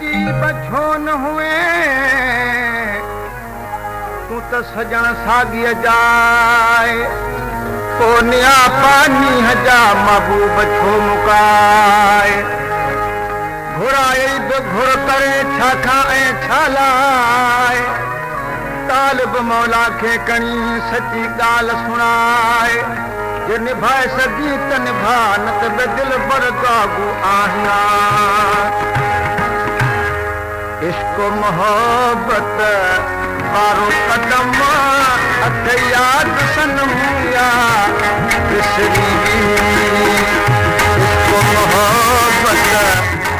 عجيب छो न हुए, तूं त सजण साॻीअ जाए। पोइ निया पानी जा महबूब छो मुकाए। घुराए बि घुर करे छा खां ऐं छा लाए। तालिब मौला खे कणी सची ॻाल्हि सुणाए। जे निभाए सघी त निभा, न त बेदिल बरदागू आहियां। इश्क मोहब्बत वारो कदम अथ याद सनम या बिसरी। इश्क मोहब्बत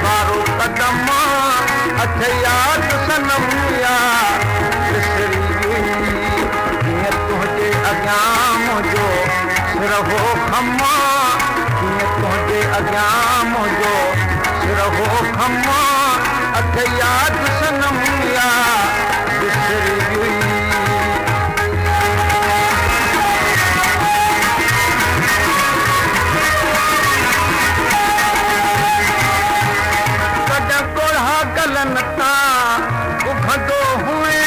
वारो कदम अथ याद सनम या बिसरी। जीअं तुंहिंजे अॻियां मुंहिंजो सिर हो खमा, जीअं तुंहिंजे अॻियां मुंहिंजो सिर हो खमा। अथ याद सनम या बिसरी। कॾहिं गोढ़ा गलन तां उघंदो हुए,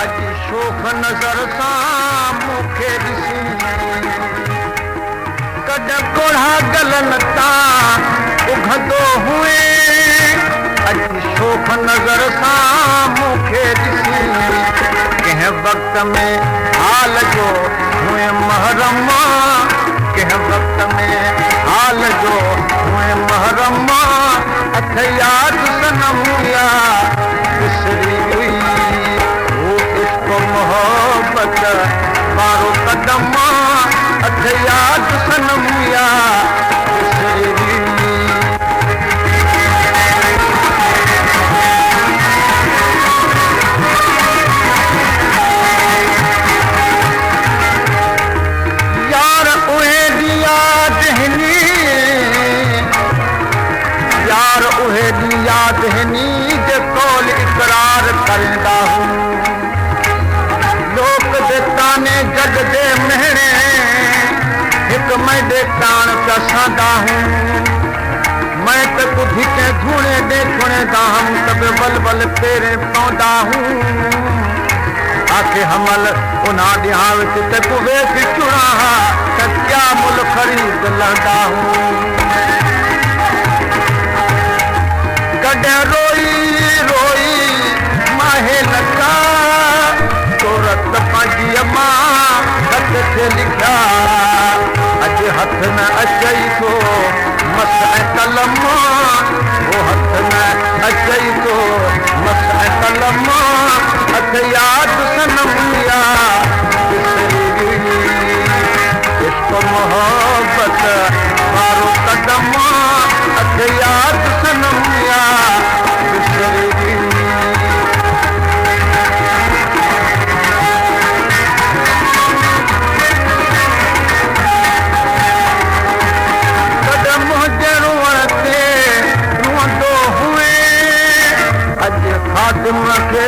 अॼु शोख नज़र सां मूंखे ॾिसी। कॾहिं गोढ़ा गलन तां उघंदो हुए, अॼु शोख नज़र सां मूंखे ॾिसी। कंहिं वक़्त में हाल जो हुए महरम, कंहिं वक़्त में हाल जो हुए महरम। अथ याद सनम या बिसरी हुई। हो इश्क मोहब्बत वारो कदम अथ याद सनम या बिसरी। यार उहे याद हिनी, यार उहे याद हिनी जे कौल इकरार करंदा हूँ। लोक दे ताने जग दे मेहणे हिक मैडे कान चसांदा हूँ। मैं त ॿुधी कंहिं धूणे ॾे छुणेंदा हम, त बि बलबल पेरे पवंदा हूँ। आखे हमल उन्हां ॾींहां विच ते कुवेत चुणा हा, त क्या मुल ख़रीद लहंदा हूँ। कॾहिं रोई रोई माहे लॻा, सूरत पंहिंजी मां हथ खे लिखिया। अॼु हथ न अचई थो मस ऐं कलम, हो हथ न अचई थो मस ऐं कलम। अथ याद सनम या बिसरी। इश्क मोहब्बत वारो कदम अथ याद सनम या बिसरी। कॾहिं मुंहिंजे रोअण ते रोअंदो हुए, अॼु ख़ादिम खे